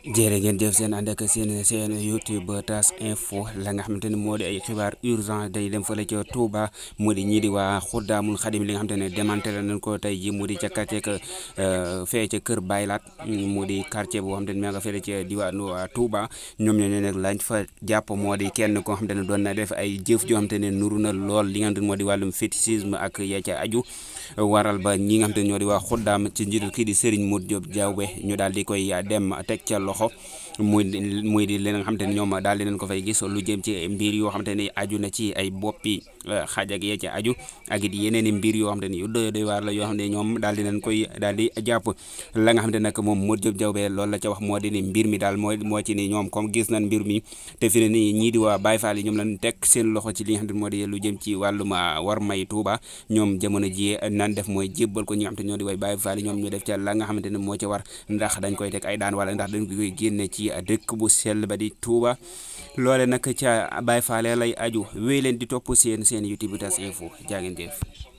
jërë ngeen jëf seen ànd ak seen YouTube TAS info la nga xamante ne moo di ay xibaar urgent day dem fële ca Touba mu di ñii di waa Xuddaamul Xadim li nga xamante ne démantelé nañ ko tey ji mu di ca quartier fee ca Kër Baylaat mu di quartier boo xamante ne maa nga fële ca diwaanu Touba ñoom ñoo ne nag lañ fa jàpp moo di kenn koo xamante ne doon na def ay jëf joo xamante ne nuru na lool li nga xamante ne moo di wàllum fétichisme ak ya ca aju waral ba ñi nga xamante ne ñoo di waa Xuddaam ci njiitul kii di Serigne Modou Diop Diawbe ñu daal di koy dem teg ca loxo muy di leen nga xamante ne ñoom daal di leen ko fay gis lu jëm ci mbir yoo xamante ne aju na ci ay boppi xaaj ak yee ci aju ak it yeneen i mbir yoo xamante ne yu doy waar la yoo xam ne ñoom daal di leen koy daal di jàpp la nga xamante nag moom Modou Diop Diawbe loolu la ca wax moo di ni mbir mi daal moo ci ni ñoom comme gis nañ mbir mi te fi ne nii ñii di waa Baye Fall yi ñoom lañ teg seen loxo ci li nga xamante ne moo di lu jëm ci wàllum war may Touba ñoom jamono ji nan def mooy jébbal ko ñi nga xamante ne ñoo di way Baye Fall yi ñoom ñu def ca la nga xamante ne moo ca war ndax dañ koy teg ay daan wala ndax dañ koy génne ci dëkk bu sell ba di Touba loole nag ca Baye Fall lay aju wéy leen di topp seen YouTube TAS info jaa ngeen jëf